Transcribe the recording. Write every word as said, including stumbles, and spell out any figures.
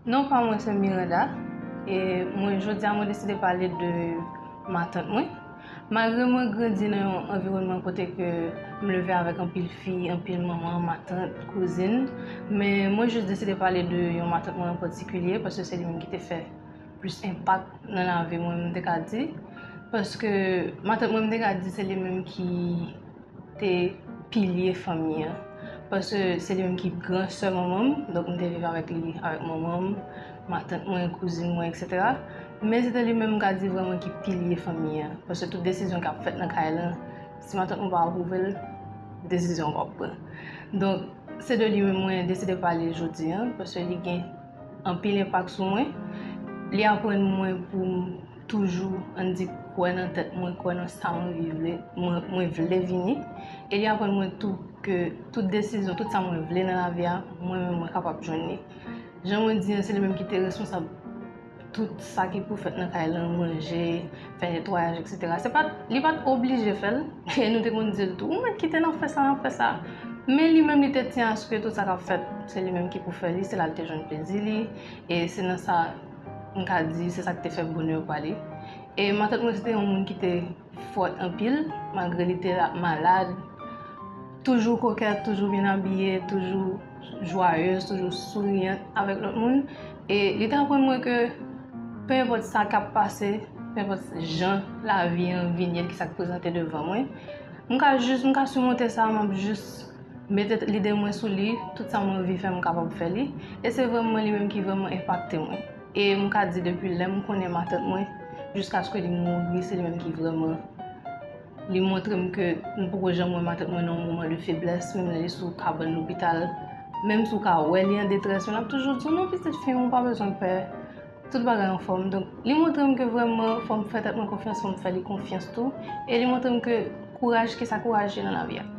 Non pa mwen se Miranda, e mwen jodi a mwen deside pale de matant mwen. Malgre mwen grandi nan yon anviwònman kote ke m leve avèk anpil fi, anpil manman, matant, kouzin, men mwen jis deside pale de yon matant mwen an patikilye paske se li menm ki te fè plis enpak nan lavi mwen, m te ka di. Paske matant mwen, m te ka di se li menm ki te pilye fanmi an. Paske se li menm ki gran sè manman m, donk m te viv avèk li, avèk manman m, matant mwen, kouzin mwen, etsetera. Men se te li menm m ka di vrèman ki pilye fanmi an. Paske tout desizyon k ap fèt nan kay lan, si matant mwen pa apwouve l, desizyon an p ap pran. Donk, se de li menm mwen deside pale jodi a, paske li gen anpil enpak sou mwen. Li aprann mwen pou m toujou, ann di, kwè nan tèt mwen, kwè nan sa mwen vle, mwen, mwen vle vini. E li aprann mwen tou ke tout desizyon, tout sa mwen vle nan lavi a, mwen menm mwen kapab jwenn li. Jan mwen di an, se li menm ki te responsab tout sa ki pou fèt nan kay lan, manje, fè netwayaj, etsetera. Se pa t, li pa t oblije fè l, e nou te konn di l tou, ou mèt kite n ap fè sa, n ap fè sa. Men li menm li te tyen aske tout sa k ap fèt, se li menm ki pou fè li, se la l te jwenn plezi li, e se nan sa m ka di, se sa k te fè bonè pa li. E matant mwen se te yon moun ki te fòt anpil, malgre li te la, malad, toujou kokèt, toujou byen abiye, toujou jwayez, toujou souriyant avèk lòt moun. E li te aprann mwen ke pe enpòt sa k ap pase, pe enpòt jan lavi an vin ye, ki sa k prezante devan mwen, m ka jis, m ka simonte sa, m ap jis mete lide mwen sou li, tout sa mwen anvi fè, m kapab fè li. E se vrèman li menm ki vrèman enpakte mwen. E m ka di depi lè m konnen matant mwen, jiskaske li mouri, se li menm ki vrèman, li montre m ke m poko janm wè matant mwen nan yon moman de feblès, menm lè li sou kabann lopital, menm si w ka wè li an detrès, men l ap toujou di w, "Non, pitit fi m, ou pa bezwen pè, tout bagay anfòm." Donk, li montre m ke vrèman fò m fè tèt mwen konfyans, fò m fè li konfyans tou, e li montre m ke kouraj, ki sa kouraj ye nan lavi a.